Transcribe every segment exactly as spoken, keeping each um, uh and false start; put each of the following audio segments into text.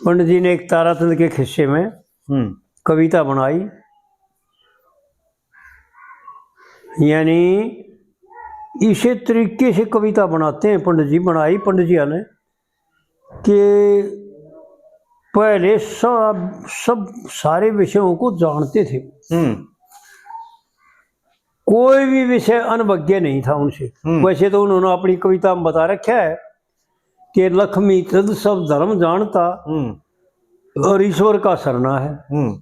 पंडित जी ने एक ताराचंद के खिस्से में हम्म। कविता बनाई, यानी इसे तरीके से कविता बनाते हैं पंडित जी, बनाई पंडित जी ने कि पहले सब, सब सारे विषयों को जानते थे। हम्म। कोई भी विषय अनभिज्ञ नहीं था उनसे। हम्म। वैसे तो उन्होंने अपनी कविता में बता रखा है कि लक्ष्मी चंद सब धर्म जानता हम्म। और ईश्वर का सरना है। हम्म।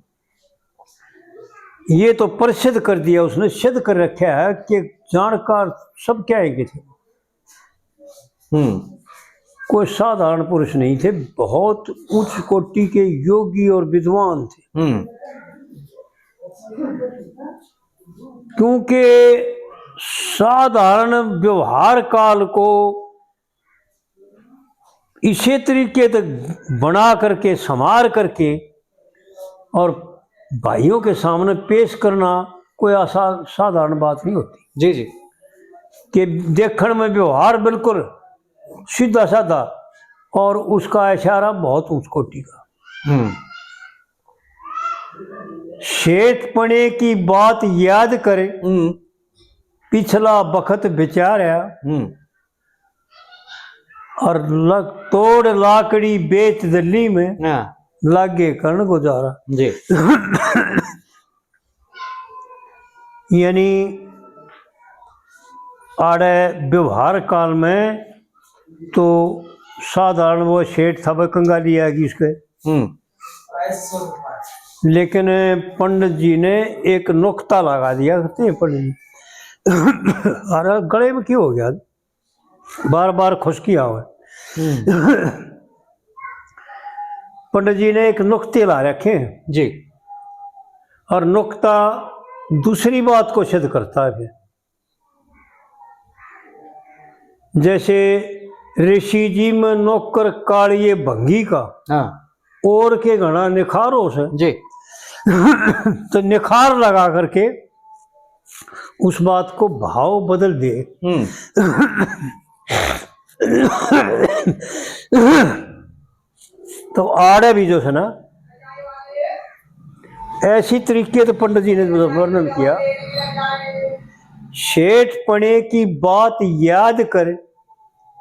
ये तो प्रसिद्ध कर दिया उसने, सिद्ध कर रखा है कि जानकार सब क्या है कि थे। हम्म। कोई साधारण पुरुष नहीं थे, बहुत उच्च कोटि के योगी और विद्वान थे। हम्म। क्योंकि साधारण व्यवहार काल को इसे तरीके तक बना करके, संवार करके और भाइयों के सामने पेश करना कोई आसा-, साधारण बात नहीं होती। जी, जी। कि देखण में व्यवहार बिल्कुल सीधा साधा और उसका इशारा बहुत ऊंच कोटि का। हम्म। सेठपणे की बात याद कर, हम्म। पिछला बखत विचारया, हम्म। और लग, तोड़ लाकड़ी बेच दिल्ली में, हाँ। लागे करण गुजारा। जी। यानी आड़े व्यवहार काल में तो साधारण वो सेठ था, वह कंगाली आ गई उसके। हम्म। लेकिन पंडित जी ने एक नुक्ता लगा दिया, कहते हैं पंडित जी, अरे गले में क्यों हो गया, बार बार खुशकी आवे। हम्म। पंडित जी ने एक नुक्ते ला रखे हैं। जी। और नुक्ता दूसरी बात को सिद्ध करता है फिर। जैसे ऋषि जी में नौकर कालिए भंगी का, हाँ। और के घना निखार हो से। जी। तो निखार लगा करके उस बात को भाव बदल दे। हम्म। तो आड़े भी जो है ना, ऐसी तरीके तो पंडित जी ने वर्णन किया, सेठपणे की बात याद कर,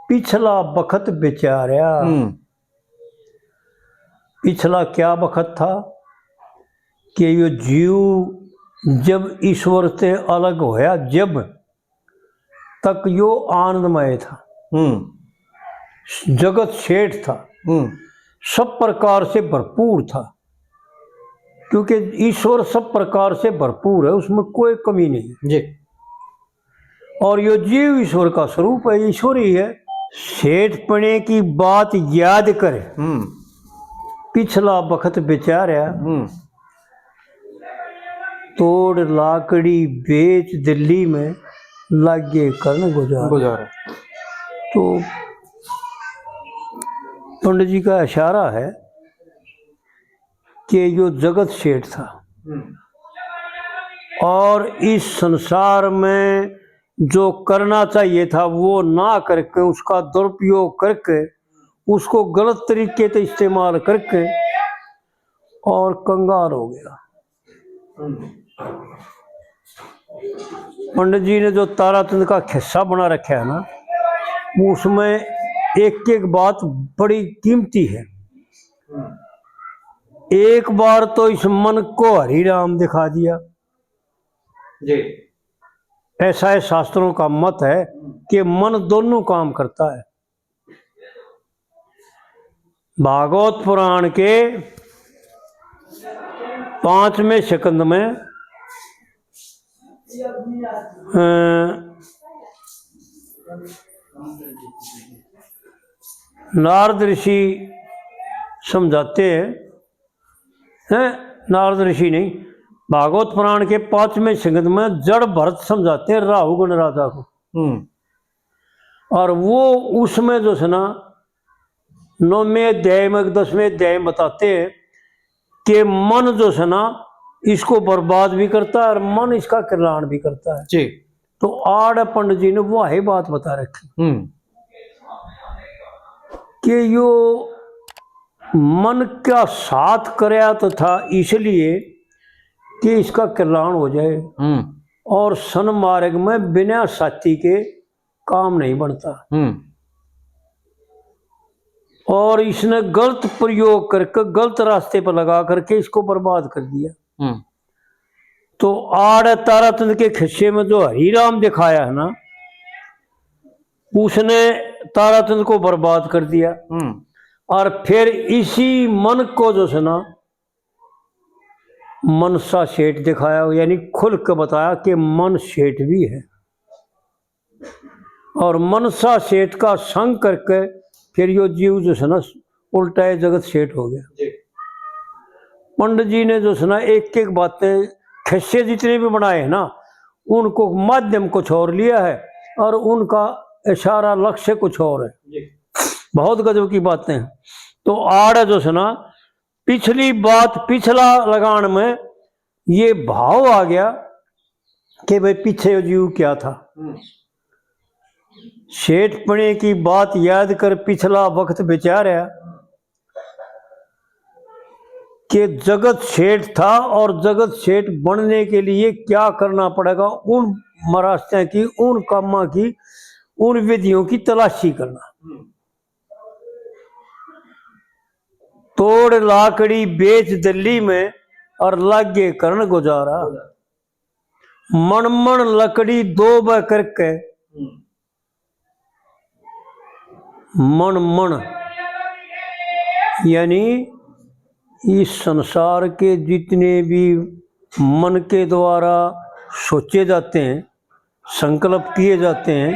पिछला बखत विचारया। हम्म। पिछला क्या बखत था कि यो जीव जब ईश्वर से अलग होया, जब तक यो आनंदमय था। हम्म। जगत सेठ था। हम्म। सब प्रकार से भरपूर था, क्योंकि ईश्वर सब प्रकार से भरपूर है, उसमें कोई कमी नहीं। जी। और यो जीव ईश्वर का स्वरूप है, ईश्वर ही है। सेठपणे की बात याद कर, हम्म। पिछला बखत विचारया। हम्म। तोड़ लाकड़ी बेच दिल्ली में, लागे करण गुजारा। गुजारा। तो पंडित जी का इशारा है कि यो जगत सेठ था। हम्म। और इस संसार में जो करना चाहिए था वो ना करके, उसका दुरुपयोग करके, उसको गलत तरीके से इस्तेमाल करके और कंगाल हो गया। हम्म। पंडित जी ने जो ताराचंद का खिस्सा बना रखा है ना, उसमें एक एक बात बड़ी कीमती है। हम्म। एक बार तो इस मन को हरि राम दिखा दिया। जी। ऐसा है, शास्त्रों का मत है कि मन दोनों काम करता है। भागवत पुराण के पांचवें स्कंद में, अ, नारद ऋषि समझाते हैं, हैं, नारद ऋषि नहीं, भागवत पुराण के पांचवें स्कंद में जड़ भरत समझाते हैं राहु गण राजा को। हम्म। और वो उसमें जो है ना, नौवें अध्याय में, दसवें अध्याय में बताते हैं कि मन जो है ना, इसको बर्बाद भी करता है और मन इसका कल्याण भी करता है। जी। तो आड़ पंडित जी ने वही बात बता रखी हम्म। कि यो मन का साथ करया तो था इसलिए कि इसका कल्याण हो जाए। हम्म। और सन्मार्ग में बिना साथी के काम नहीं बनता। हम्म। और इसने गलत प्रयोग करके, गलत रास्ते पर लगा करके इसको बर्बाद कर दिया। हम्म। तो आड़ ताराचंद के खिस्से में जो हरी राम दिखाया है ना, उसने ताराचंद को बर्बाद कर दिया। हम्म। और फिर इसी मन को जो है ना, मनसा सेठ दिखाया, यानी खुल के बताया कि मन सेठ भी है। और मनसा सेठ का संग करके फिर यो जीव जो है ना, उल्टा ये जगत सेठ हो गया। जी। पंडित जी ने जो है ना, एक एक बातें, खिस्से जितने भी बनाए हैं ना, उनको माध्यम कुछ और लिया है और उनका इशारा, लक्ष्य कुछ और है। जी। बहुत गजब की बातें हैं। तो आड़ जो है ना, पिछली बात, पिछला लगान में ये भाव आ गया कि भाई, पीछे यो जीव क्या था। हम्म। सेठपणे की बात याद कर पिछला वक्त विचारया कि जगत सेठ था और जगत सेठ बनने के लिए क्या करना पड़ेगा, उन रास्त्या की, उन कामां की, उन विधियों की तलाशी करना। हम्म। तोड़ लाकड़ी बेच दिल्ली में और लागे करण गुजारा। मण मण लकड़ी दो ब करके, हम्म। मण मण, यानी इस संसार के जितने भी मन के द्वारा सोचे जाते हैं, संकल्प किए जाते हैं,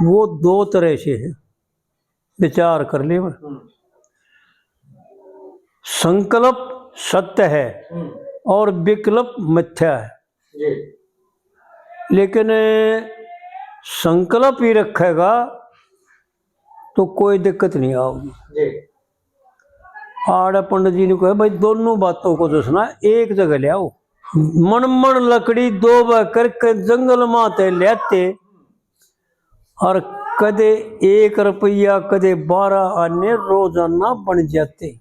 वो दो तरह से हैं। विचार कर ले। हम्म। संकल्प सत्य है, हम्म। और विकल्प मिथ्या है। जी। लेकिन संकल्प ही रखेगा तो कोई दिक्कत नहीं आओगी। जी। आड़े पंडित जी ने कहा, भाई, दोनों बातों को जो है ना, एक जगह ले आओ। मण मण लकड़ी दो ब करके जंगल माते लेते, और कदे एक रुपया, कदे बारह आने रोजाना बन जाते।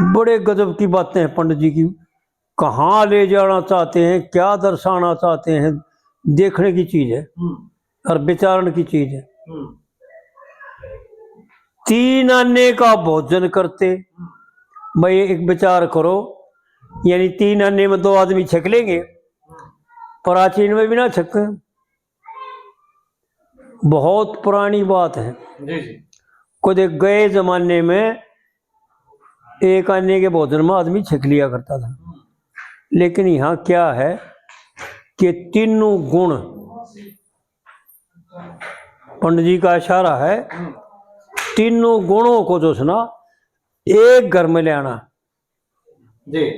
बड़े गजब की बातें हैं पंडित जी की। कहाँ ले जाना चाहते हैं, क्या दर्शाना चाहते हैं, देखने की चीज है। हम्म। और विचारण की चीज है। हम्म। तीन आने का भोजन करते। हम्म। भाई, एक विचार करो, यानी तीन आने में दो आदमी छक लेंगे, हम्म। प्राचीन में भी ना छक। बहुत पुरानी बात है। जी, जी। कदे गए जमाने में एक आने के भोजन में आदमी छक लिया करता था, लेकिन यहाँ क्या है कि तीनों गुण, पंडित जी का इशारा है, तीनों गुणों को जो है ना, एक घर में ले आना। जी।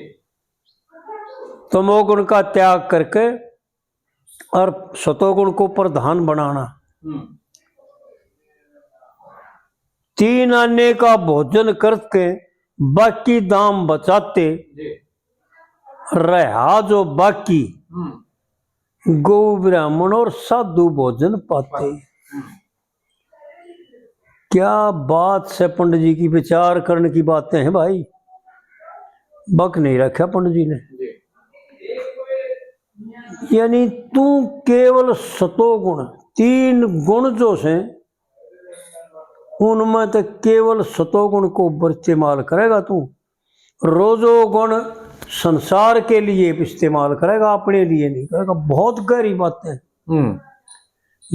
तमोगुण का त्याग करके और सतोगुण को प्रधान बनाना। हम्म। तीन आने का भोजन करके बाकी दाम बचाते, जी। रहा जो बाकी, हम्म। गौ ब्राह्मण और साधु भोजन पाते। हम्म। क्या बात से पंडित जी की, विचार करने की बातें हैं भाई, बक नहीं रखा पंडित जी ने। जी। यानी तू केवल सतोगुण, तीन गुण जो से, उनमें तो केवल सतोगुण को ऊपर इस्तेमाल करेगा तू। रजोगुण संसार के लिए इस्तेमाल करेगा, अपने लिए नहीं करेगा। बहुत गहरी बातें। हम्म।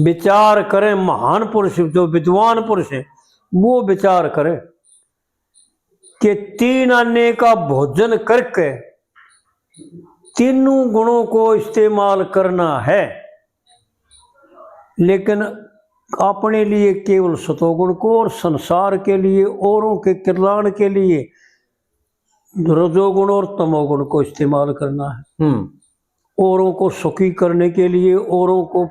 विचार करें महान पुरुष, जो विद्वान पुरुष है, वो विचार करें कि तीन आने का भोजन करके तीनों गुणों को इस्तेमाल करना है, लेकिन अपने लिए केवल सतोगुण को और संसार के लिए, औरों के कल्याण के लिए रजोगुण और तमोगुण को इस्तेमाल करना है। हम्म। औरों को सुखी करने के लिए, औरों को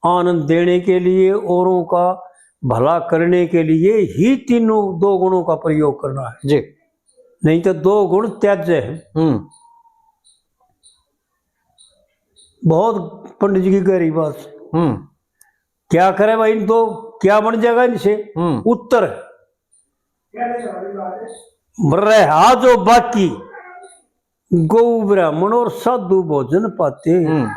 आनंद देने के लिए, औरों का भला करने के लिए ही तीनों, दो गुणों का प्रयोग करना है। जी। नहीं तो दो गुण त्याज्य है। हम्म। बहुत पंडित जी की गहरी बात। हम्म। क्या करे भाई, इन दो क्या बन जाएगा इनसे? हम्म। उत्तर, रहा जो बाकी गौ ब्राह्मण और साधु भोजन पाते। हम्म।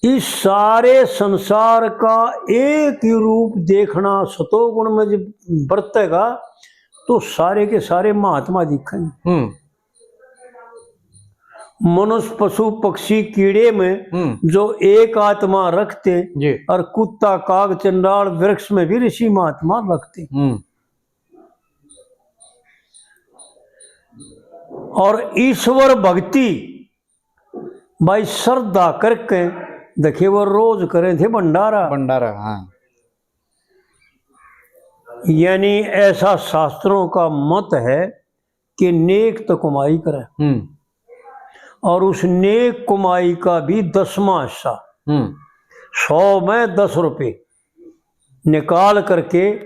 इस सारे संसार का एक ही रूप देखना, सतोगुण में जब बरतेगा तो सारे के सारे महात्मा दिखेंगे। हम्म। मनुष्य, पशु, पक्षी, कीड़े में हम्म। जो एक आत्मा रखते जी। और कुत्ता, काग, चंडाल, वृक्ष में भी ऋषि महात्मा रखते। हम्म। और ईश्वर भक्ति भाई श्रद्धा करके, देखिए, वो रोज करे थे भंडारा। भंडारा, हाँ। यानी ऐसा शास्त्रों का मत है कि नेक तो कमाई करे हम्म। और उस नेक कमाई का भी दसवां हिस्सा, हम्म। सौ में दस रुपए निकाल करके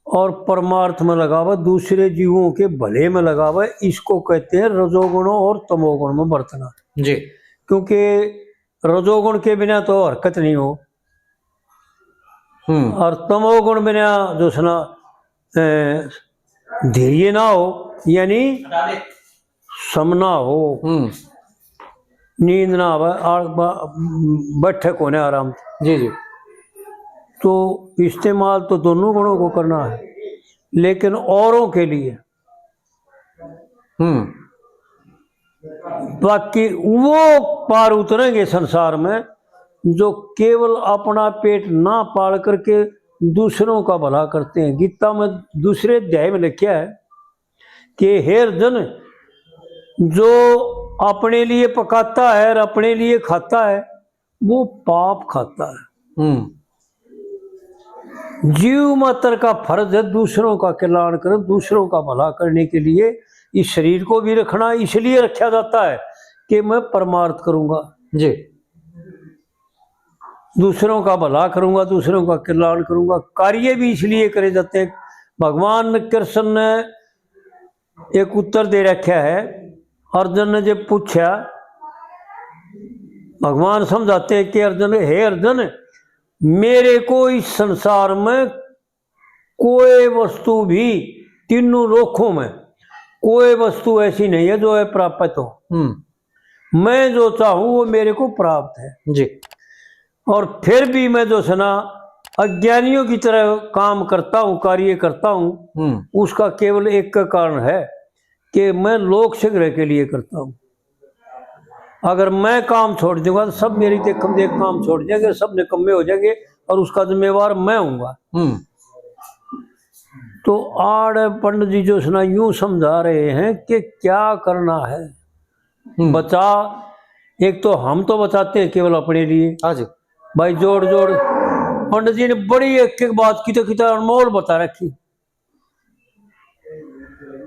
और परमार्थ में लगावे, दूसरे जीवों के भले में लगावे, इसको कहते हैं रजोगुण और तमोगुण में बरतना। जी। क्योंकि रजोगुण के बिना तो हरकत नहीं हो, हम्म। और तमोगुण बिना जो सना, ए, धैर्य ना हो, यानी समना हो, हम्म। नींद ना आवे, आल-, ब-, बैठे कोने आराम से। जी, जी। तो इस्तेमाल तो दोनों गुणों को करना है, लेकिन औरों के लिए। हम्म। बाकी वो पार उतरेंगे संसार में जो केवल अपना पेट ना पाल करके दूसरों का भला करते हैं। गीता में दूसरे अध्याय में लिखा है कि हे अर्जुन, जो अपने लिए पकाता है और अपने लिए खाता है, वो पाप खाता है। हम्म। जीव मात्र का फर्ज है दूसरों का कल्याण करना, दूसरों का भला करने के लिए। इस शरीर को भी रखना इसलिए रखा जाता है कि मैं परमार्थ करूंगा। जी। दूसरों का भला करूंगा, दूसरों का कल्याण करूंगा। कार्य भी इसलिए करे जाते हैं। भगवान कृष्ण ने एक उत्तर दे रखा है। अर्जुन ने जब पूछा, भगवान समझाते हैं कि अर्जुन, हे अर्जुन, मेरे को इस संसार में कोई वस्तु भी, तीनों लोकों में कोई वस्तु ऐसी नहीं है जो अप्राप्त हो। हम्म। मैं जो चाहूं वो मेरे को प्राप्त है। जी। और फिर भी मैं जो है ना अज्ञानियों की तरह काम करता हूँ, कार्य करता हूँ, हम्म। उसका केवल एक का कारण है कि मैं लोक संग्रह के लिए करता हूँ। अगर मैं काम छोड़ दूंगा तो सब मेरी देखम देख काम छोड़ जाएंगे, सब निकम्मे हो जाएंगे और उसका जिम्मेवार मैं हूंगा। हम्म। तो आड़ पंडित जी जो है ना यूं समझा रहे हैं कि क्या करना है। हम्म। बचा, एक तो हम तो बचाते हैं केवल अपने लिए। हाँ जी। भाई जोड़ जोड़, पंडित जी ने बड़ी एक एक बात किते किते अनमोल बता रखी,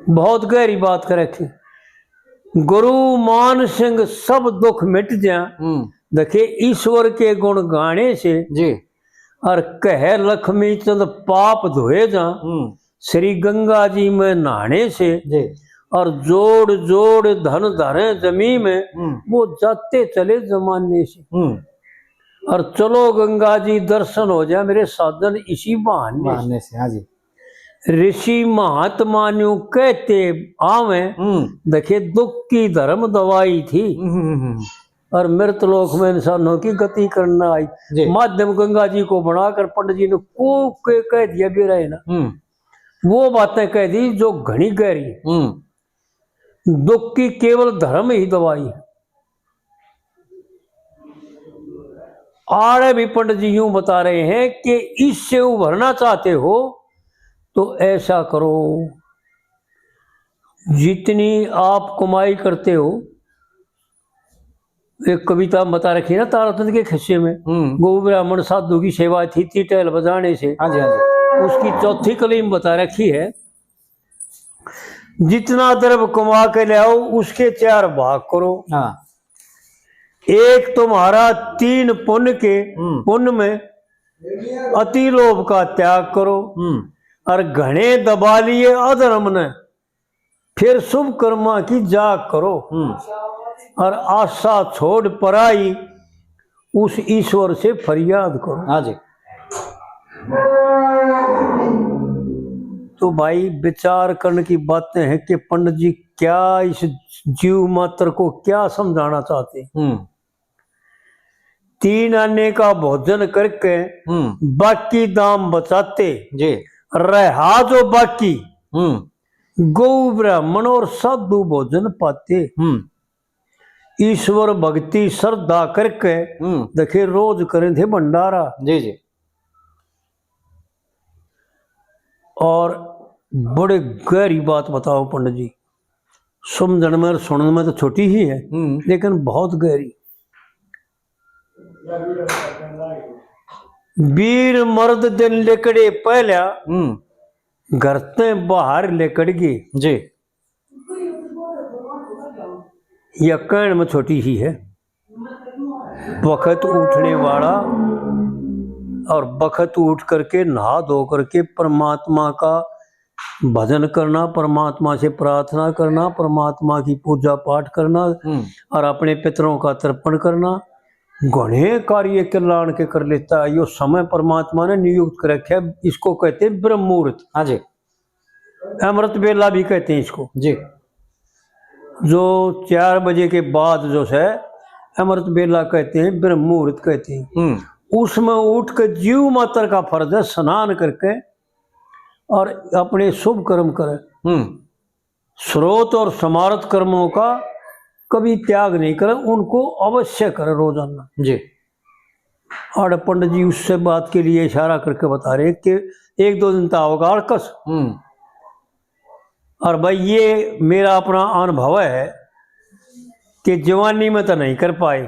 बहुत गहरी बात कर रखी। गुरु मान सिंह सब दुख मिट जा। हम्म। देखे ईश्वर के गुण गाने से जी। और कहे लक्ष्मी चंद पाप धोए जा। हम्म। श्री गंगा जी में नहाने से जी। और जोड़ जोड़ धन धरे जमी में, हम्म। वो जाते चले जमाने से। हम्म। और चलो गंगा जी दर्शन हो जाए मेरे साजन इसी बहाने से। बहाने से, हाँ जी। ऋषि महात्मा न्यू कहते आवे, हम्म। देखे दुख की धर्म दवाई थी। हम्म, हम्म, हम्म। और मृत लोक में इंसानों की गति करना आई। जी। माध्यम गंगा जी को बनाकर पंडित जी ने को के कह दिया बेरा है ना। हम्म। वो बातें कह दी जो घनी गहरी। हम्म। दुख की केवल धर्म ही दवाई है। आड़े भी पंडित जी यूं बता रहे हैं कि इससे उभरना चाहते हो तो ऐसा करो, जितनी आप कमाई करते हो, एक कविता बता रखी ना ताराचंद के खिस्से में, हम्म। गौ ब्राह्मण साधु की सेवा थी, थी टहल बजाने से। हाँ जी, हाँ जी। उसकी चौथी कली में बता रखी है, जितना द्रव्य कमा के ले आओ, उसके चार भाग करो। हाँ। एक तुम्हारा तीन पुण्य के, हम्म। पुण्य में अति लोभ का त्याग करो। हम्म। और घणे दबा लिए अधर्म ने, फिर शुभ कर्मा की जाग करो। हम्म। और आशा छोड़ पराई, उस ईश्वर से फरियाद करो। हाँ जी। तो भाई, विचार करने की बातें हैं कि पंडित जी क्या इस जीव मात्र को क्या समझाना चाहते हैं। हम्म। तीन आने का भोजन करके हम्म। बाकी दाम बचाते, जी। रहा जो बाकी, हम्म। गौ ब्राह्मण और साधु भोजन पाते। हम्म। ईश्वर भक्ति श्रद्धा करके हम्म। देखे, रोज करें थे भंडारा। जी, जी। और बड़े गहरी बात बताओ पंडित जी, समझण में और सुनण में तो छोटी ही है, हम्म। लेकिन बहुत गहरी। वीर मर्द दिन लिकड़े पहला, हम्म। घर ते बाहर लिकड़ गए। जी। यह कहण में छोटी ही है। वक्त उठने वाला और वक्त उठ करके, नहा धो करके परमात्मा का भजन करना, परमात्मा से प्रार्थना करना, परमात्मा की पूजा पाठ करना हम्म। और अपने पितरों का तर्पण करना, घणे कार्य कल्याण के कर लेता है। यो समय परमात्मा ने नियुक्त कर रखा है, इसको कहते हैं ब्रह्म मुहूर्त। हाँ जी। अमृत बेला भी कहते हैं इसको। जी। जो चार बजे के बाद जो है, अमृत बेला कहते हैं, ब्रह्म मुहूर्त कहते हैं। हम्म। उसमें उठ के जीव मात्र का फर्ज है स्नान करके और अपने शुभ कर्म करे। हम्म। स्रोत और समारत कर्मों का कभी त्याग नहीं करे, उनको अवश्य करे रोजाना। जी। और पंडित जी उससे बात के लिए इशारा करके बता रहे कि एक दो दिन तो आओगा आलकस। हम्म। और भाई, ये मेरा अपना अनुभव है कि जवानी में तो नहीं कर पाए,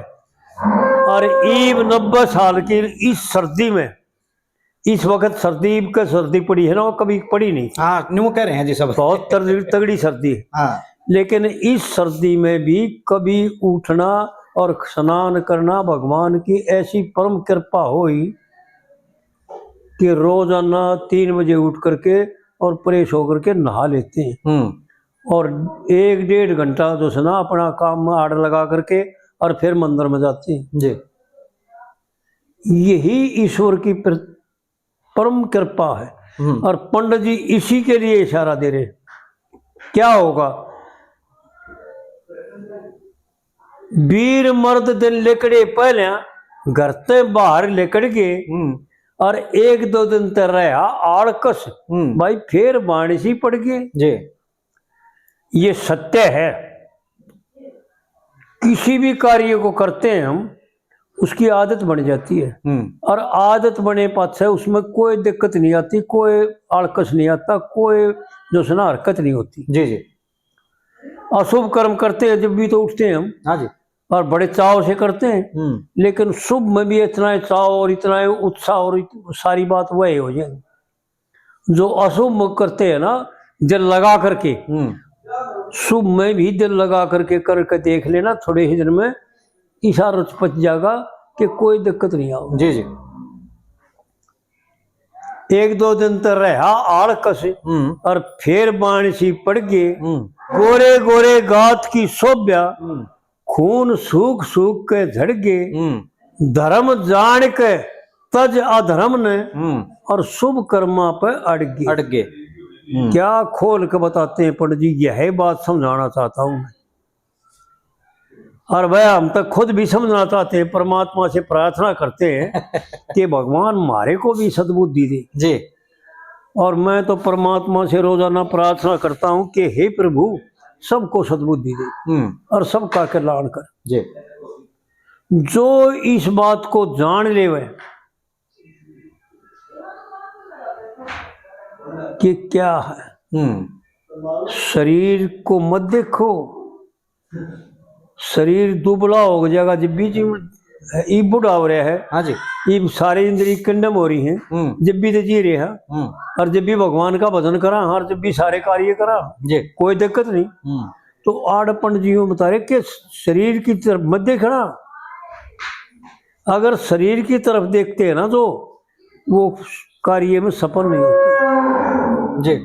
और ईब नब्बे साल की इस सर्दी में, इस वक्त सर्दी के सर्दी पड़ी है ना, वो कभी पड़ी नहीं थी। हाँ, न्यू कह रहे हैं जी सब। बहुत तगड़ी, तगड़ी सर्दी है। हाँ। लेकिन इस सर्दी में भी कभी उठना और स्नान करना, भगवान की ऐसी परम कृपा हुई कि रोजाना तीन बजे उठ करके और फ्रेश होकर के नहा लेते हैं। हम्म। और एक डेढ़ घंटा जो है ना, अपना काम में आड़ लगा करके और फिर मंदिर में जाते हैं। जी। यही ईश्वर की प्र-, परम कृपा है। हम्म। और पंडित जी इसी के लिए इशारा दे रहे। क्या होगा? वीर मर्द दिन लिकड़े पहल्या, घर ते बाहर लिकड़ गए, हम्म। और एक दो दिन ते रहा आलकस, हम्म। भाई, फिर बाणी सी पड़ गए। जी। ये सत्य है। किसी भी कार्य को करते हैं हम, उसकी आदत बन जाती है। हम्म। और आदत बने पाछे उसमें कोई दिक्कत नहीं आती, कोई आलकस नहीं आता, कोई जो है ना हरकत नहीं होती। जी, जी। अशुभ कर्म करते हैं जब भी तो उठते हैं हम। हाँ जी। और बड़े चाव से करते हैं। हम्म। लेकिन शुभ में भी इतना ही चाव और इतना ही उत्साह और इत-, सारी बात वही हो जाएगी। जो अशुभ में करते हैं ना, दिल लगा करके, हम्म। शुभ में भी दिल लगा करके करके देख लेना, थोड़े ही दिन में इशारा पच जाएगा कि कोई दिक्कत नहीं आओ। जी, जी। एक दो दिन तो रहा आलकस, हम्म। और फिर बाण सी पड़ गए। हम्म। गोरे गोरे गात की शोभ्या, हम्म। खून सूख सूख के झड़ गए। हम्म। धर्म जान के तज अधर्म ने, हम्म। और शुभ कर्मा पे अड़ गए। अड़ गए। हम्म। क्या खोल के बताते हैं पंडित जी, यह बात समझाना चाहता हूं मैं। और वह हम तो खुद भी समझना चाहते हैं, परमात्मा से प्रार्थना करते हैं कि भगवान म्हारे को भी सद्बुद्धि दे। जी। और मैं तो परमात्मा से रोजाना प्रार्थना करता हूं कि हे प्रभु, सबको सद्बुद्धि दे हम्म। और सबका कल्याण कर। जी। जो इस बात को जान लेवे कि क्या है, हम्म। शरीर को मत देखो, शरीर दुबला हो जाएगा। जब भी जी, इब बूढ़ा हो रहा है, हाँ जी। इब सारे इंद्री कंडम हो रही हैं, हम्म। जब भी तो जी रहे हैं, हम्म। और जब भी भगवान का भजन करा, और जब भी सारे कार्य करा, जी। कोई दिक्कत नहीं। हम्म। तो आड़पन जी यूं बता रहे कि शरीर की तरफ मत देखना, अगर शरीर की तरफ देखते हैं ना तो वो कार्य में सफल नहीं होते। जी।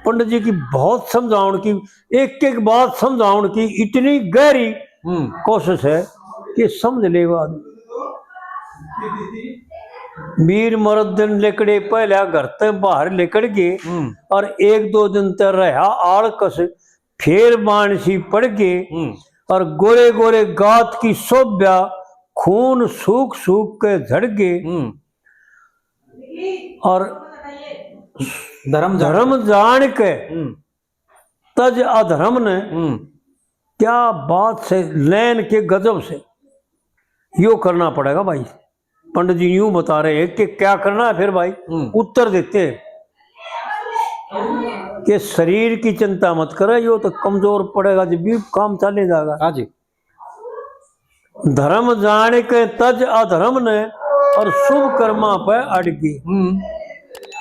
पंडित जी की बहुत समझावण की, एक एक बात समझावण की इतनी गहरी हम्म। कोशिश है कि समझ लेगा आदमी। वीर मरद दिन लिकड़े, पहला घर ते बाहर लिकड़ गए, हम्म। और एक दो दिन ते रहा आलकस, फेर बाण सी पड़ गए, हम्म। और गोरे गोरे गात की शोभ्या, खून सूख सूख के झड़ गए। हम्म। और धर्म जान धर्म जान के हम्म। तज अधर्म ने, हम्म। क्या बात से, लैन के गजब से, यो करना पड़ेगा भाई। पंडित जी यूं बता रहे हैं कि क्या करना है फिर भाई, हम्म। उत्तर देते हैं कि शरीर की चिंता मत करे, यो तो कमजोर पड़ेगा, जब भी काम चले जाएगा। हाँ जी। धर्म जान के तज अधर्म ने, और शुभ कर्मा पे अड़ गए। हम्म।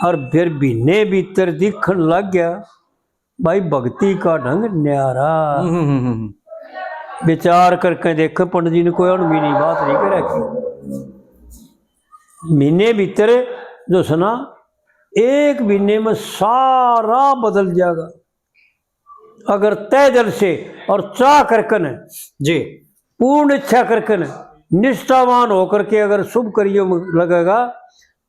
और फिर महीने भीतर दिखण लग गया भाई, भक्ति का ढंग न्यारा। हम्म, हम्म, हम्म, हम्म। विचार करके देखे पंडित जी ने, कोई अणमीनी बात नहीं कर रखी। महीने भीतर जो सुना, एक महीने में सारा बदल जाएगा। अगर तय दिल से और चाह करके न, जी। पूर्ण इच्छा करके न, निष्ठावान होकर के अगर शुभ कार्यों में लगेगा,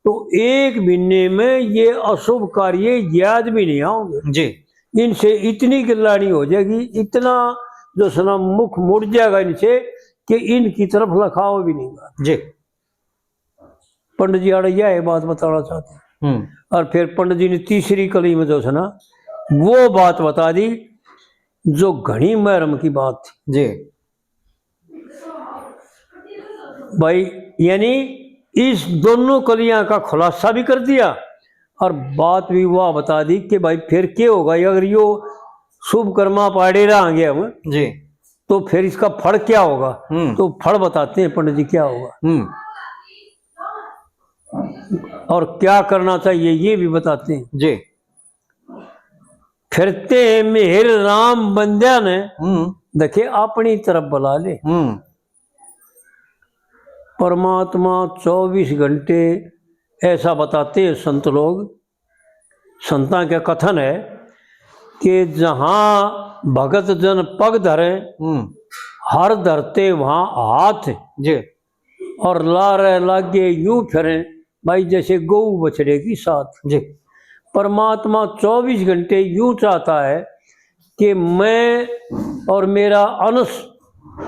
तो एक महीने में ये अशुभ कार्य याद भी नहीं आओगे। जी। इनसे इतनी गिल्लानी हो जाएगी, इतना जो सना मुख मुड़ जाएगा इनसे कि इनकी तरफ लखाओ भी नहीं होगा। जी। पंडित जी आड़े यह बात बताना चाहते हैं। हम्म। और फिर पंडित जी ने तीसरी कली में जो है ना, वो बात बता दी जो घणी महरम की बात थी। जी। भाई, यानी इस दोनों कलियां का खुलासा भी कर दिया और बात भी वह बता दी कि भाई, फिर क्या होगा अगर यो शुभ कर्मा पाड़े रहांगे हम, जी। तो फिर इसका फल क्या होगा? हम्म। तो फल बताते हैं पंडित जी क्या होगा। हम्म। और क्या करना चाहिए ये भी बताते हैं। जी। फिरते हैं मेहर राम बंद्या ने, हम्म। देखे अपनी तरफ बुला ले। हम्म। परमात्मा चौबीस घंटे, ऐसा बताते हैं संत लोग, संतां का कथन है कि जहां भगत जन पग धरे, हम्म। हर धरते वहां हाथ। जी। और लारे लागे यूं फिरे भाई, जैसे गऊ बछड़े की साथ। जी। परमात्मा चौबीस घंटे यूं चाहता है कि मैं और मेरा अंश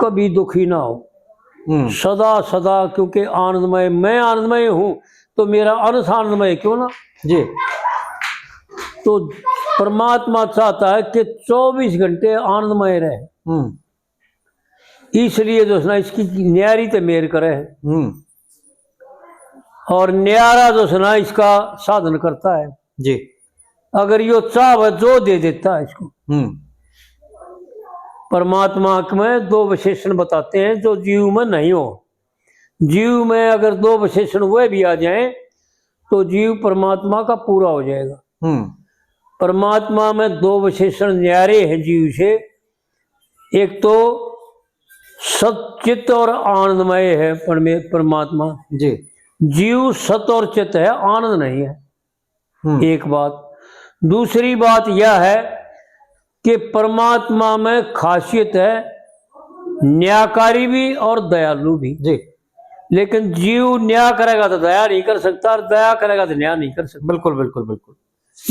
कभी दुखी ना हो। हम्म। सदा सदा, क्योंकि आनंदमय, मैं आनंदमय हूं, तो मेरा अंश आनंदमय क्यों ना? जी। तो परमात्मा चाहता है कि चौबीस घंटे आनंदमय रहे। हम्म। इसलिए जो है ना, इसकी न्यारी ते मेर करे है। हम्म। और न्यारा जो है ना, इसका साधन करता है। जी। अगर यो चाहे जो दे देता है इसको। हम्म। परमात्मा में दो विशेषण बताते हैं जो जीव में नहीं हो। जीव में अगर दो विशेषण वह भी आ जाए तो जीव परमात्मा का पूरा हो जाएगा। हम्म। परमात्मा में दो विशेषण न्यारे हैं जीव से। एक तो सच्चित और आनंदमय है परमे-, परमात्मा। जी। जीव सत और चित है, आनंद नहीं है। हम्म। एक बात। दूसरी बात यह है कि परमात्मा में खासियत है न्यायकारी भी और दयालु भी। जी। लेकिन जीव न्याय करेगा तो दया नहीं कर सकता और दया करेगा तो न्याय नहीं कर सकता। बिल्कुल, बिल्कुल, बिल्कुल।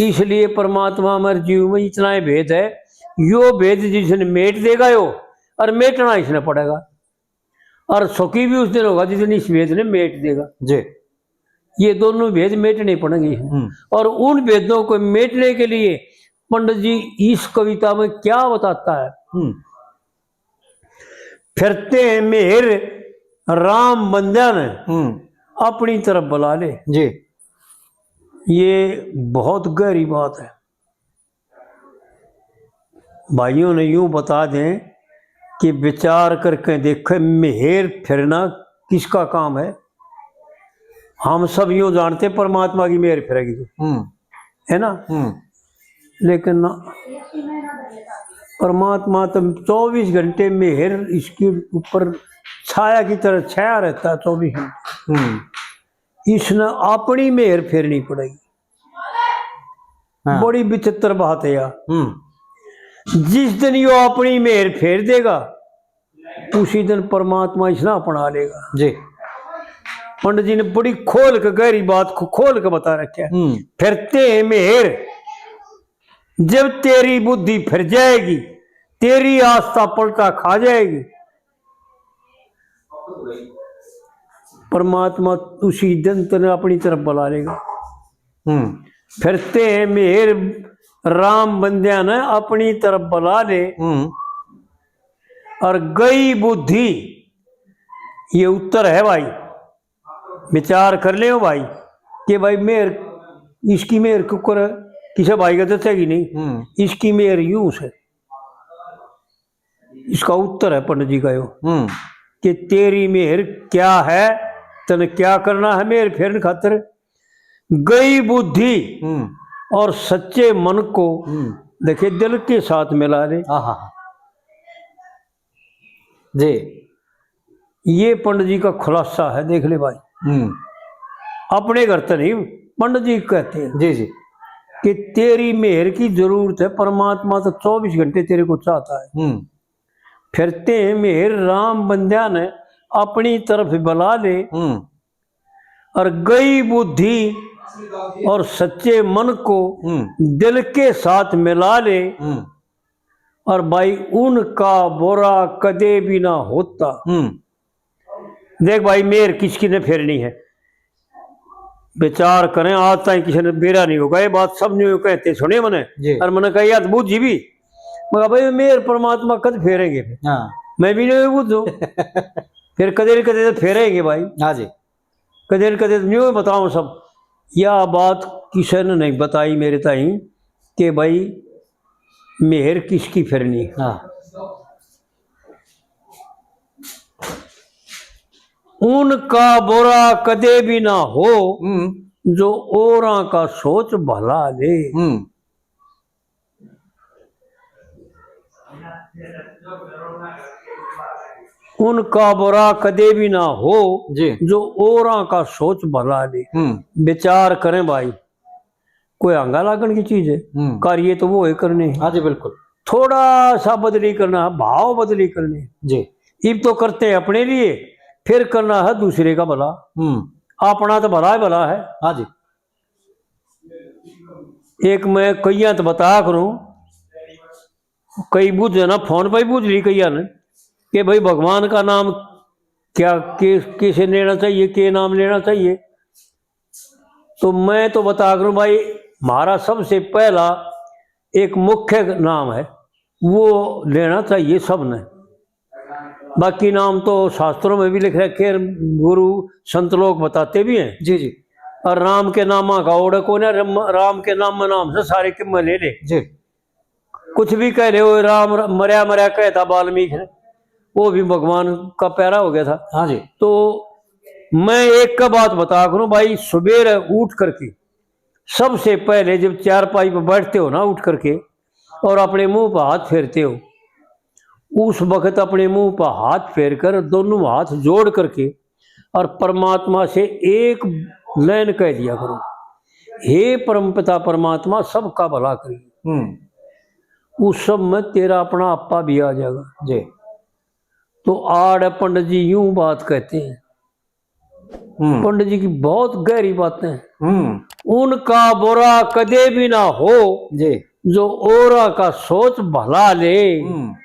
इसलिए परमात्मा में जीव में इतना ही भेद है। यो भेद जिसने मेट देगा यो, और मेटना इसने पड़ेगा, और सुखी भी उस दिन होगा जिस दिन इस भेद ने मेट देगा। जी। ये दोनों भेद मेटने पड़ेंगे। हम्म। और उन भेदों को मेटने के लिए पंडित जी इस कविता में क्या बताता है? हम्म। फिरते हैं मेहर राम बंद्या ने, हम्म। अपनी तरफ बुला ले। जी। ये बहुत गहरी बात है। भाइयों ने यूं बता दें कि विचार करके देखें, मेहर फिरना किसका काम है? हम सब यूं जानते हैं, परमात्मा की मेहर फिरेगी, हम्म। है ना? हम्म। लेकिन ना, परमात्मा तो चौबीस घंटे मेहर इसके ऊपर छाया की तरह छाया रहता है चौबीस घंटे। हम्म। इसने अपनी मेहर फेरनी पड़ेगी। हाँ। बड़ी विचित्र बात है यार। हम्म। जिस दिन यो अपनी मेहर फेर देगा, उसी दिन परमात्मा इसने अपना लेगा। जी। पंडित जी ने बड़ी खोल के, गहरी बात को खोल के बता रखा है। हम्म। फिरते हैं मेहर, जब तेरी बुद्धि फिर जाएगी, तेरी आस्था पलटा खा जाएगी। परमात्मा उसी दिन तने अपनी तरफ बुला लेगा। हम्म। फिरते हैं मेहर, राम बंदिया ने अपनी तरफ बुला ले। हम्म। और गई बुद्धि, ये उत्तर है भाई, विचार कर ले भाई, कि भाई मेहर, इसकी मेहर कुकर किसे भाई का जचेगी नहीं। हम्म। इसकी मेहर यूं से, इसका उत्तर है पंडित जी का यो, हम्म। कि तेरी मेहर क्या है, तने क्या करना है मेहर फेरन खातर? गई बुद्धि हम्म। और सच्चे मन को हम्म। देखे, दिल के साथ मिला ले। आहा। जी। ये पंडित जी का खुलासा है, देख ले भाई। हम्म। अपने घर तो नहीं, पंडित जी कहते हैं जी, जी। कि तेरी मेहर की जरूरत है, परमात्मा तो चौबीस घंटे तेरे को चाहता है। हम्म। फिरते हैं मेहर, राम बंदिया ने अपनी तरफ बुला ले। हम्म। और गई बुद्धि और सच्चे मन को हम्म। दिल के साथ मिला ले। हम्म। और भाई, उनका बुरा कदे भी ना होता। हम्म। देख भाई, मेहर किसकी ने फेरनी है, विचार करें, आज ताई किसी ने बेरा नहीं होगा। ये बात सब ने कहते सुने मने, जी। और मने कहा, "यार, बूझी भी।" मगर भाई, मेहर परमात्मा कद फेरेंगे फिर? हाँ। मैं भी नहीं बूझू। फिर कदे न कदे तो फेरेंगे भाई। हाँ जी। कदे न कदे तो न्यू बताऊं सब। या बात किसी ने नहीं बताई मेरे ताई कि भाई, मेहर किसकी फिरनी। हाँ। उनका बुरा कदे भी ना हो, हम्म। जो औरां का सोच भला ले। हम्म। उनका बुरा कदे भी ना हो, जी। जो औरां का सोच भला ले। हम्म। विचार करें भाई, कोई आंगा लागण की चीज है? हम्म। कार्य तो वो है करने हैं। हाँ जी, बिल्कुल। थोड़ा सा बदली करना है, भाव बदली करने हैं। जी। इब तो करते हैं अपने लिए, फिर करना है दूसरे का भला। हम्म। अपना तो भला ही भला है। हाँ जी। एक मैं कईया तो बता करूं, कई बूझे ना, फोन पर ही बूझ ली कईया ने कि भाई, भगवान का नाम क्या, के, कैसे लेना चाहिए, के नाम लेना चाहिए। तो मैं तो बता करूं भाई, हमारा सबसे पहला एक मुख्य नाम है, वो लेना चाहिए सबने। बाकी नाम तो शास्त्रों में भी लिख रखे हैं, गुरु संत लोग बताते भी हैं। जी, जी। और राम के नामा का ओढ़ को ना, राम, राम के नाम में नाम से सारे किम्मे ले ले। जी। कुछ भी कह ले, वो राम र-, मरया मरया कहता वाल्मीकि ने, वो भी भगवान का प्यारा हो गया था। हाँ जी। तो मैं एक का बात बता करूं भाई, सुबेरे उठ करके सबसे पहले जब चारपाई पर बैठते हो ना उठ करके, और अपने मुंह पर हाथ फेरते हो, उस वक्त अपने मुंह पर हाथ फेर कर, दोनों हाथ जोड़ करके, और परमात्मा से एक लाइन कह दिया करो, "हे परमपिता परमात्मा, सबका भला करिए।" हम्म। उस सब में तेरा अपना आपा भी आ जाएगा। जी। तो आड़ पंडित जी यूं बात कहते हैं। हम्म। पंडित जी की बहुत गहरी बातें हैं। हम्म। उनका बुरा कदे भी ना हो, जी। जो औरा का सोच भला ले। हम्म।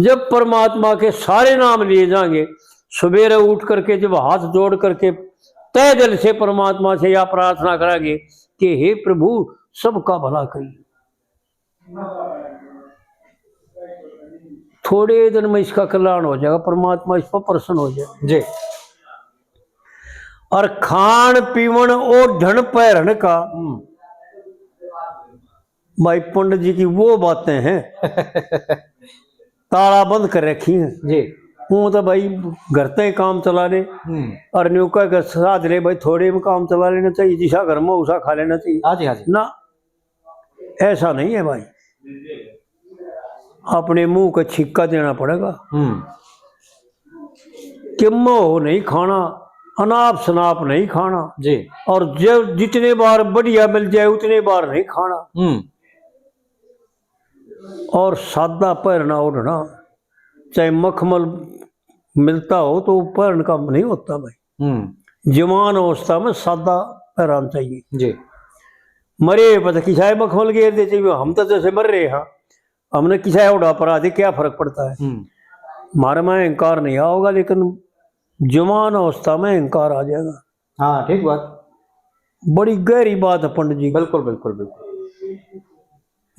जब परमात्मा के सारे नाम लिए जाएंगे, सवेरे उठ करके जब हाथ जोड़ करके तय दिल से परमात्मा से या प्रार्थना करांगे कि हे प्रभु, सबका भला करिए। थोड़े दिन में इसका कल्याण हो जाएगा, परमात्मा इस पर प्रसन्न हो जाएगा। जी। और खान पीवण ओढ़ण पहरण का, हम्म। भाई पंडित जी की वो बातें हैं, ताला बंद कर रखी हैं। जी। वो तो भाई घर ते ही काम चला ले, हम्म। और न्यू कह के साध ले, भाई थोड़े में काम चला लेना चाहिए, जिसा घर में उसा खा लेना चाहिए। हाँ जी, हाँ जी। ना, ऐसा नहीं है भाई, अपने मुंह का छिक्का देना पड़ेगा। हम्म। किम्मो हो नहीं खाना, अनाप शनाप नहीं खाना। जी। और जब जितने बार बढ़िया मिल जाए उतने बार नहीं खाना। हम्म। और सादा पहरना ओढ़ना, चाहे मखमल मिलता हो तो वो पहरन का नहीं होता भाई। हम्म। जवान अवस्था में सादा पहरान चाहिए। जी। मरे पे तो किसाए मखमल गेर दे चाहिए, हम तो जैसे मर रहे हैं, हमने किसाए ओढ़ा परा दे, क्या फर्क पड़ता है? हम्म। हमारे में अहंकार नहीं आओगा, लेकिन जवान अवस्था में अहंकार आ जाएगा। हाँ, ठीक बात। बड़ी गहरी बात है पंडित जी। बिल्कुल, बिल्कुल, बिल्कुल।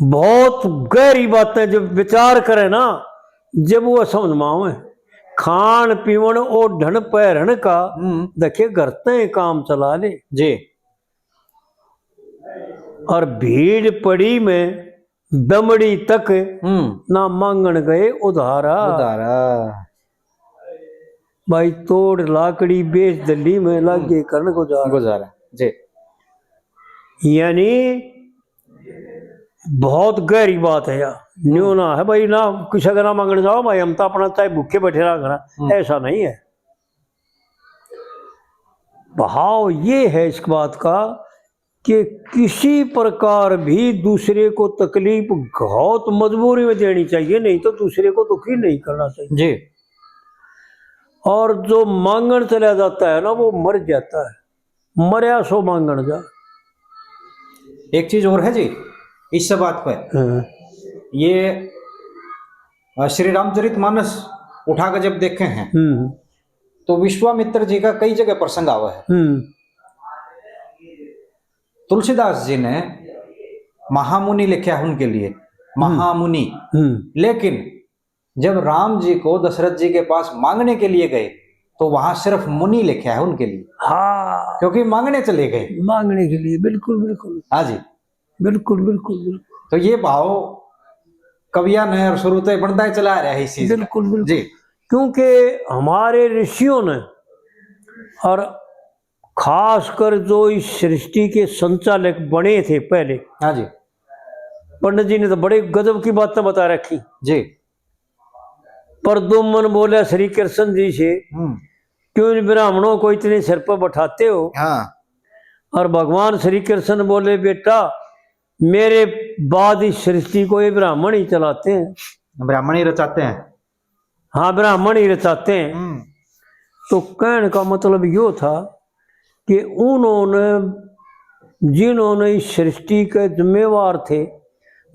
बहुत गहरी बातें जब विचार करे ना, जब वो समझ में आवे। खान पीवण ओढ़ण पहरण का, हम्म। देखे घर ते काम चला ले। जी। और भीड़ पड़ी में दमड़ी तक हम्म। ना मांगण गए उधारा। उधारा। भाई तोड़ लाकड़ी बेच दली में लागे हम्म। करण गुजारा। गुजारा। जी। यानी बहुत गहरी बात है यार। न्यू ना है भाई, ना किसी का ना मांगने जाओ भाई, हम तो अपना चाहे भूखे बैठे रहा करा, हम्म। ऐसा नहीं है। भाव ये है इस बात का कि किसी प्रकार भी दूसरे को तकलीफ बहुत मजबूरी में देनी चाहिए, नहीं तो दूसरे को दुखी नहीं करना चाहिए। जी। और जो मांगण चला जाता है ना, वो मर जाता है, मरया सो मांगण जा। एक चीज और है जी, इस बात पे हाँ। ये, अ, श्री रामचरित मानस उठा के जब देखे हैं, हम्म। तो विश्वामित्र जी का कई जगह प्रसंग आवा है। हम्म। तुलसीदास जी ने महामुनि लिखा है उनके लिए, हम्म। महामुनि। हम्म। लेकिन जब राम जी को दशरथ जी के पास मांगने के लिए गए, तो वहां सिर्फ मुनि लिखा है उनके लिए। हाँ। क्योंकि मांगने चले गए। मांगने के लिए, बिल्कुल, बिल्कुल। हाँ जी। बिल्कुल, बिल्कुल, बिल्कुल। तो ये भाव कविया ने और शुरू से बनता ही चला आ रहा है इस चीज का। बिल्कुल, बिल्कुल। जी। क्योंकि हमारे ऋषियों ने और खासकर जो इस सृष्टि के संचालक बने थे पहले, हाँ जी। पंडित जी ने तो बड़े गजब की बातें बता रखी। जी। प्रद्युम्न बोले श्री कृष्ण जी से, हम्म। "क्यों इन ब्राह्मणों को इतने सिर पर बैठाते हो?" हाँ। और भगवान श्री कृष्ण बोले, "बेटा, मेरे बाद इस सृष्टि को ये ब्राह्मण ही चलाते हैं।" ब्राह्मण ही रचाते हैं। हाँ, ब्राह्मण ही रचाते हैं। हम्म। तो कहने का मतलब यो था कि उन्होंने, जिन्होंने इस सृष्टि के जिम्मेवार थे,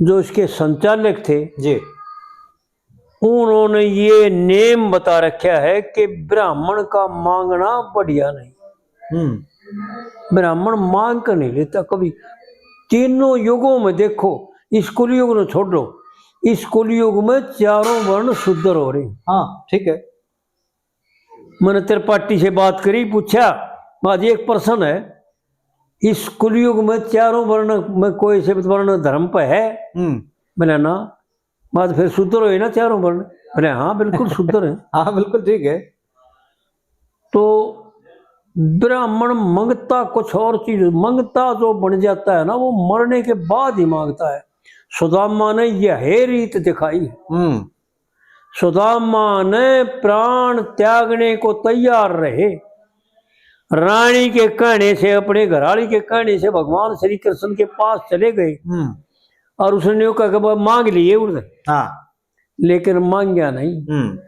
जो इसके संचालक थे, जी। उन्होंने ये नेम बता रखा है कि ब्राह्मण का मांगना बढ़िया नहीं। हम्म। ब्राह्मण मांग कर नहीं लेता कभी। तीनों युगों में देखो, इस कलयुग ने छोड़ दो, इस कलयुग में चारों वर्ण शूद्र हो रहे हैं। हाँ, ठीक है। मैंने त्रिपाठी से बात करी, पूछा, "आज एक प्रश्न है, इस कलयुग में चारों वर्ण में कोई से वर्ण धर्म पे है?" हम्म। मैंने, "ना।" "बात फिर शूद्र होए ना चारों वर्ण?" मैंने, "हाँ, बिल्कुल शूद्र है।" हाँ, बिल्कुल ठीक है। तो ब्राह्मण मंगता कुछ और चीज, मंगता जो बन जाता है ना, वो मरने के बाद ही मांगता है। सुदामा ने यह रीत दिखाई। हम्म। सुदामा ने प्राण त्यागने को तैयार रहे। रानी के कहने से, अपने घराली के कहने से भगवान श्री कृष्ण के पास चले गए। हम्म। और उसने यूं कहा कि, "मांग लिए उधर।" हाँ। लेकिन मांग्या नहीं। हम्म।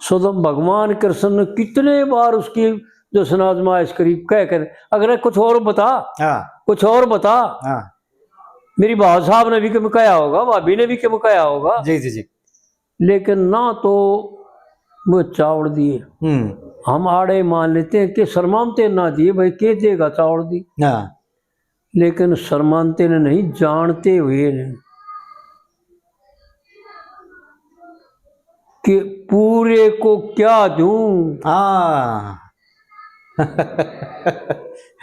सुदामा, भगवान कृष्ण ने कितने बार उसकी जो सुनाजमाइश करी, कह कर, "अगर कुछ और बता, हाँ। कुछ और बता।" हाँ। मेरी भाव साहब ने भी कम कहा होगा, भाभी ने भी कम कहा होगा। जी, जी, जी। लेकिन ना तो वो चावल दिए। हम्म। हम आड़े मान लेते हैं कि शर्माते ना दिए, भाई, के देगा चावल दी? हाँ। लेकिन शर्माते ने नहीं, जानते हुए ने कि पूरे को क्या दूं? हाँ।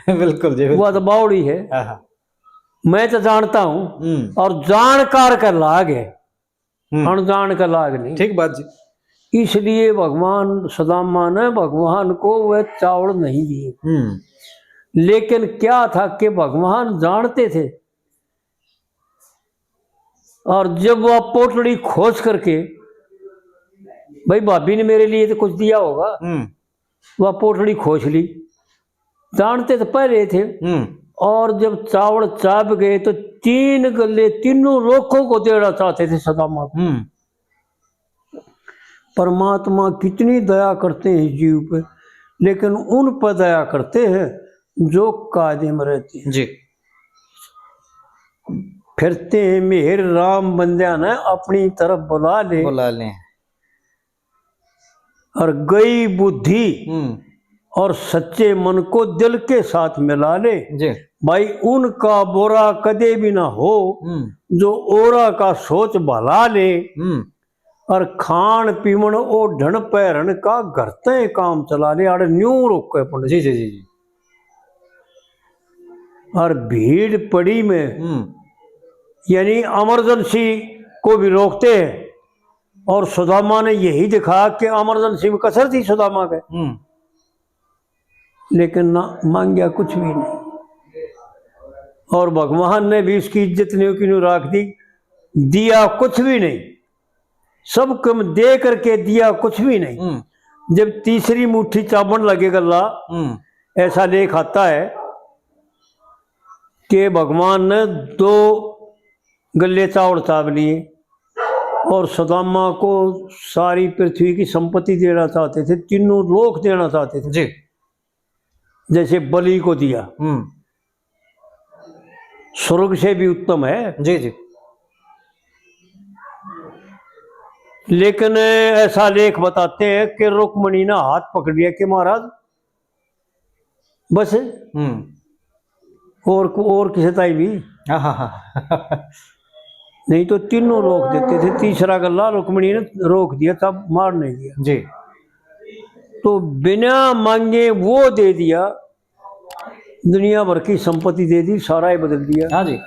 बिल्कुल जी, बिल्कुल। वो तो बावड़ी है। हाँ, हाँ। मैं तो जानता हूँ, हम्म। और जानकार का लाग है। हम्म। अनजान का लाग नहीं। ठीक बात जी। इसलिए भगवान सुदामा ने भगवान को वह चावल नहीं दिए। हम्म। लेकिन क्या था कि भगवान जानते थे, और जब वह पोटली खोस करके, भाई, भाभी ने मेरे लिए तो कुछ दिया होगा, हम्म। वह पोटली खोस ली, जानते तो पहले थे। हम्म। और जब चावल चाप गए तो तीन गल्ले तीनों लोगों को देना चाहते थे सुदामा को। हम्म। परमात्मा कितनी दया करते हैं इस जीव पे। लेकिन उन पर दया करते हैं जो कायदे में रहते हैं। जी। फिरते हैं मेहर राम बंदियां ने अपनी तरफ बुला ले। बुला ले। और गई बुद्धि हम्म। और सच्चे मन को दिल के साथ मिला ले। जी। भाई, उनका बुरा कदे भी ना हो, हम्म। जो औरा का सोच भला ले। हम्म। और खान पीवण ओढ़ण पहरण का घर तै काम चला ले, आड़े न्यू रोके पंडित। जी, जी, जी, जी। और भीड़ पड़ी में, हम्म। यानी इमरजेंसी को भी रोकते हैं। और सुदामा ने यही दिखा कि इमरजेंसी में कसर थी सुदामा के। हम्म। लेकिन ना, मांग्या कुछ भी नहीं। और भगवान ने भी उसकी इज्जत नहीं की राख दी, दिया कुछ भी नहीं, सब कम दे करके दिया कुछ भी नहीं। हम्म। जब तीसरी मुट्ठी चाबण लगे गल्ला, हम्म। ऐसा लेख आता है कि भगवान ने दो गल्ले चावल चाब लिए और सुदामा को सारी पृथ्वी की संपत्ति देना चाहते थे, तीनों लोक देना चाहते थे। जी। जैसे बलि को दिया, हम्म। स्वर्ग से भी उत्तम है। जी, जी। लेकिन ऐसा लेख बताते हैं कि रुक्मणी ने हाथ पकड़ लिया कि महाराज, बस। हम्म। और को-, और किसे ताई भी? हाँ, हाँ, हाँ। नहीं तो तीनों रोक देते थे, तीसरा गल्ला रुक्मणी ने रोक दिया, तब मार नहीं दिया। जी। तो बिना मांगे वो दे दिया, दुनिया भर की संपत्ति दे दी, सारा ही बदल दिया। हाँ जी।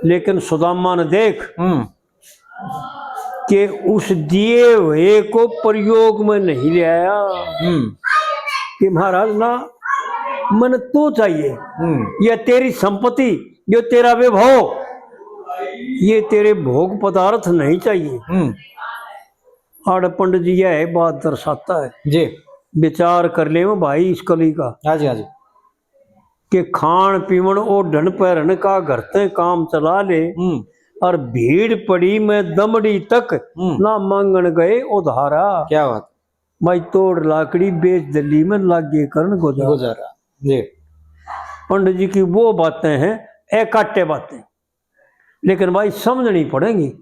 लेकिन सुदामा ने देख हम्म। कि उस दिए हुए को प्रयोग में नहीं ले आया। हम्म। कि महाराज ना, मन तू चाहिए, हम्म। या तेरी संपत्ति, जो तेरा वैभव, ये तेरे भोग पदार्थ नहीं चाहिए। हम्म। आड़ पंडित जी यह बात दर्शाता है। जी। विचार कर ले भाई इस कली का। हाँ जी, हाँ जी। कि खान पीवण ओढ़न पहरन का घर ते काम चला ले, हम्म। और भीड़ पड़ी में दमड़ी तक हम्म। ना मांगण गए उधारा। क्या बात। भाई तोड़ लाकड़ी बेच दली में लागे करन गुजारा। गुजारा। जी। पंडित जी की वो बातें हैं, एकाटे बातें, लेकिन भाई समझनी पड़ेंगी,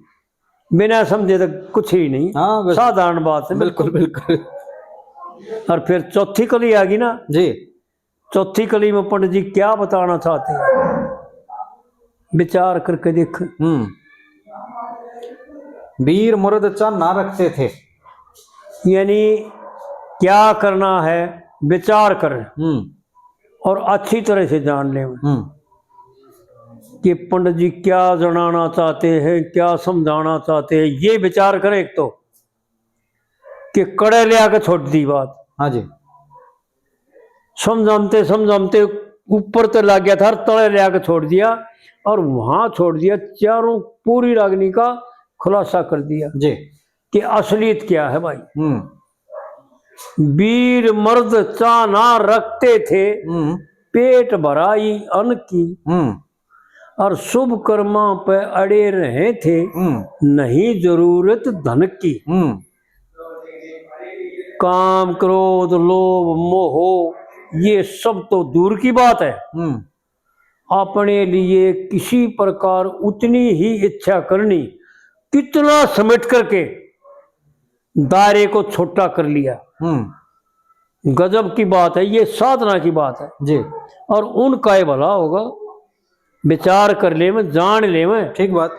बिना समझे तो कुछ ही नहीं। हाँ, बिल्कुल। साधारण बात है, बिल्कुल, बिल्कुल। और फिर चौथी कली आ गई ना जी। चौथी कली में पंडित जी क्या बताना चाहते हैं, विचार करके देख। हम्म। वीर मर्द चाह ना रखते थे। यानी क्या करना है, विचार कर हम्म। और अच्छी तरह से जान ले हम्म। कि पंडित जी क्या जनाना चाहते हैं, क्या समझाना चाहते हैं, ये विचार करें एक तो। कि कड़े ले आके छोड़ दी बात। हाँ जी। समझाते समझाते ऊपर तो लग गया था, तले ले आके छोड़ दिया और वहां छोड़ दिया। चारों पूरी रागनी का खुलासा कर दिया जी। कि असलियत क्या है भाई। हम्म। वीर मर्द चाह ना रखते थे, हम्म। पेट भराई अन्न की। हम्म। और शुभ कर्मा पे अड़े रहे थे, हम्म। नहीं जरूरत धन की। हम्म। काम, क्रोध, लोभ, मोह, ये सब तो दूर की बात है। हम्म। अपने लिए किसी प्रकार उतनी ही इच्छा करनी, कितना समेट करके दायरे को छोटा कर लिया। हम्म। गजब की बात है, ये साधना की बात है। जी। और उनका ये भला होगा, विचार कर ले में, जान ले में। ठीक बात।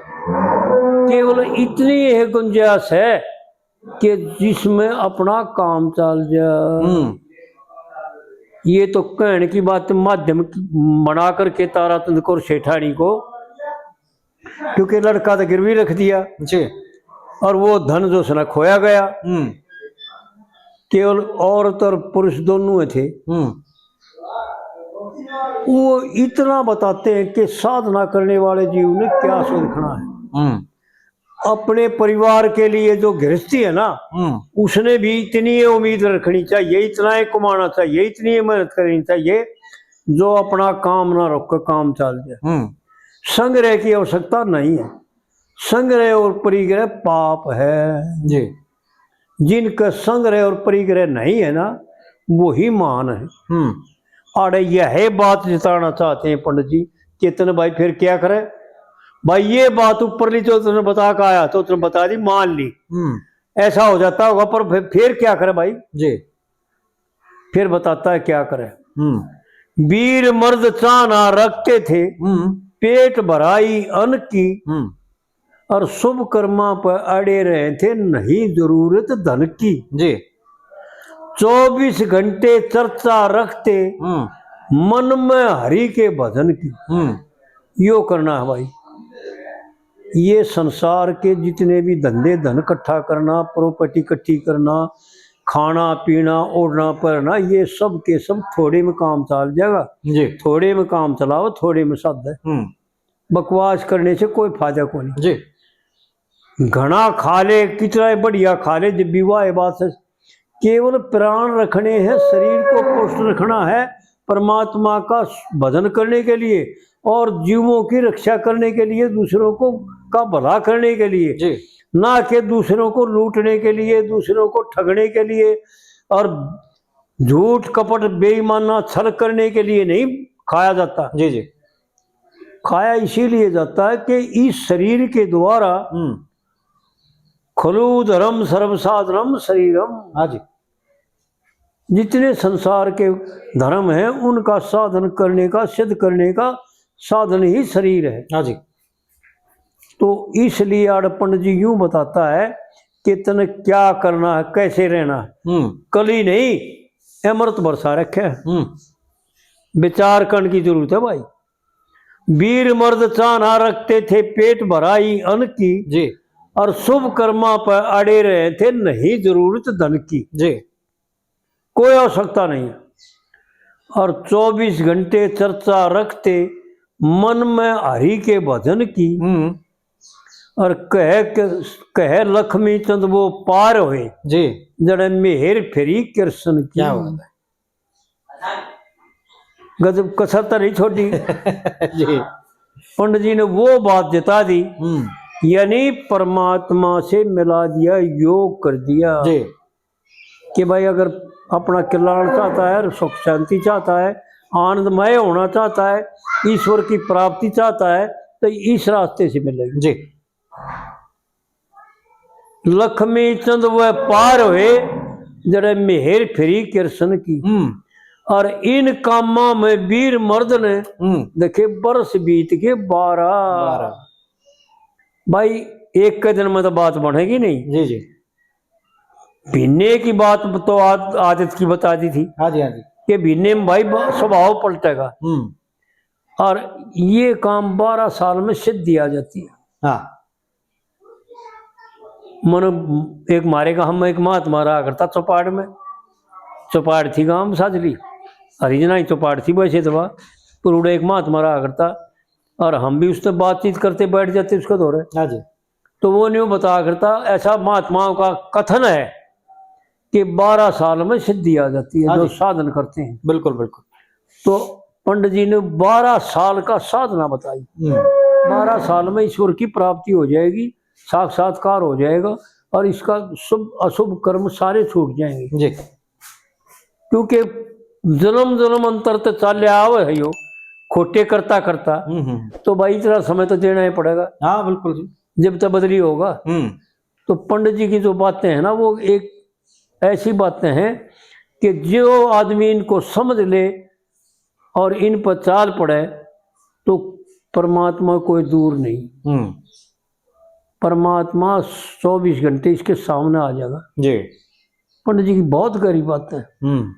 केवल इतनी यह गुंजाइश है कि जिसमें अपना काम चल जाए। हम्म। ये तो कहने की बात, माध्यम की बना करके ताराचंद कौर सेठानी को, क्योंकि लड़का तो गिरवी रख दिया जी। और वो धन जो उसने खोया गया, हम्म। केवल औरत और पुरुष दोनों थे। हम्म। वो इतना बताते हैं कि साधना करने वाले जीव ने क्या सोचना है। हम्म। अपने परिवार के लिए जो गृहस्थी है ना, हम्म। उसने भी इतनी ये उम्मीद रखनी चाहिए, इतना ही कमाना चाहिए, इतनी ही मेहनत करनी चाहिए, जो अपना काम ना रोक के काम चल जाए। हम्म। संग्रह की आवश्यकता नहीं है। संग्रह और परिग्रह पाप है। जी। जिनका संग्रह और परिग्रह नहीं है ना, वही महान है। हम्म। आड़े यह बात जताना चाहते हैं पंडित जी, चेतन भाई, फिर क्या करे? भाई, ये बात ऊपरली जो तुमने बता के आया, तो तुमने बता दी, मान ली। हम्म। ऐसा हो जाता होगा, पर फिर, फिर क्या करे भाई? जी। फिर बताता है क्या करे। हम्म। वीर मर्द चाह ना रखते थे, हम्म। पेट भराई अन्न की, हम्म। और शुभ कर्मा पर अड़े रहे थे, नहीं जरूरत धन की। जी। चौबीस घंटे चर्चा रखते, हम्म। मन में हरि के भजन की। हम्म। यो करना है भाई। ये संसार के जितने भी धंधे, धन इकट्ठा करना, प्रॉपर्टी इकट्ठी करना, खाना पीना, ओढ़ना पहनना, ये सब के सब थोड़े में काम चल जाएगा। जी। थोड़े में काम चलाओ, थोड़े में साधे। हम्म। बकवास करने से कोई फायदा को नहीं। जी। घना खा ले, कितना ही बढ़िया खा ले, जब भी वाह बात है। केवल प्राण रखने हैं, शरीर को पुष्ट रखना है, परमात्मा का भजन करने के लिए और जीवों की रक्षा करने के लिए, दूसरों को, का भला करने के लिए, जी। ना कि दूसरों को लूटने के लिए, दूसरों को ठगने के लिए और झूठ, कपट, बेईमाना, छल करने के लिए नहीं खाया जाता। जी, जी। खाया इसीलिए जाता है कि इस शरीर के द्वारा हम्म। खलु धर्म सर्व साधनम शरीरम। हाँ जी। जितने संसार के धर्म हैं, उनका साधन करने का, सिद्ध करने का साधन ही शरीर है। हाँ जी। तो इसलिए आड़ पंडित जी यूं बताता है कि तने क्या करना है, कैसे रहना है। हम्म। कली नहीं, अमृत बरसा रखे है। हम्म। विचार करने की जरूरत है भाई। वीर मर्द चाह ना रखते थे पेट भराई अन्न की, जी। और शुभ कर्मा पर अड़े रहे थे, नहीं जरूरत धन की। जी। कोई आवश्यकता नहीं है। और चौबीस घंटे चर्चा रखते मन में हरि के भजन की। हम्म। और कहे, कहे लक्ष्मी चंद वो पार हुए, जी। जड़े मेहर फेरी कृष्ण की। क्या बात है। गजब कसर तो नहीं छोड़ी। जी। पंडित जी ने वो बात जता दी, हम्म। यानी परमात्मा से मिला दिया, योग कर दिया। जी। कि भाई, अगर अपना कल्याण चाहता है, सुख शांति चाहता है, आनंदमय होना चाहता है, ईश्वर की प्राप्ति चाहता है, तो इस रास्ते से मिलेगी। जी। लक्ष्मी चंद वह पार हुए, जड़े मेहर फिरी कृष्ण की। हम्म। और इन कामां में वीर मर्द ने, हम्म। देखे, बरस बीत के बारह। बारह। भाई, एक के दिन में तो बात बनेगी नहीं। जी, जी। महीने की बात तो आद-, आदत की बता दी थी। हाँ जी, हाँ जी। कि महीने में भाई ब-, स्वभाव पलटेगा। हम्म। और ये काम बारह साल में सिद्धि आ जाती है। हाँ। मन एक मारे का हम एक महात्मा रहा करता चौपाड़ में, चौपाड़ थी गांव साजली, हरिजना ही चौपाड़ थी वैसे तो वह, पर उड़े एक महात्मा रहा करता, और हम भी उससे बातचीत करते बैठ जाते उसके धोरे। हाँ जी। तो वो न्यू बता करता, ऐसा महात्माओं का कथन है कि बारह साल में सिद्धि आ जाती है, हाँ जो जी। साधन करते हैं। बिल्कुल, बिल्कुल। तो पंडित जी ने बारह साल का साधना बताई। हम्म। बारह साल में ईश्वर की प्राप्ति हो जाएगी, साक्षात्कार हो जाएगा और इसका शुभ अशुभ कर्म सारे छूट जाएंगे। जी। क्योंकि जन्म जन्म अंतर ते चाले आवे है यो, खोटे करता करता, हम्म, हम्म। तो भाई इतना समय तो देना ही पड़ेगा। हाँ, बिल्कुल जी। जब तक बदली होगा। हम्म। तो पंडित जी की जो बातें हैं ना, वो एक ऐसी बातें हैं कि जो आदमी इनको समझ ले और इन पर चाल पड़े, तो परमात्मा कोई दूर नहीं। हम्म। परमात्मा चौबीस घंटे इसके सामने आ जाएगा। जी। पंडित जी की बहुत गहरी बात है। हम्म।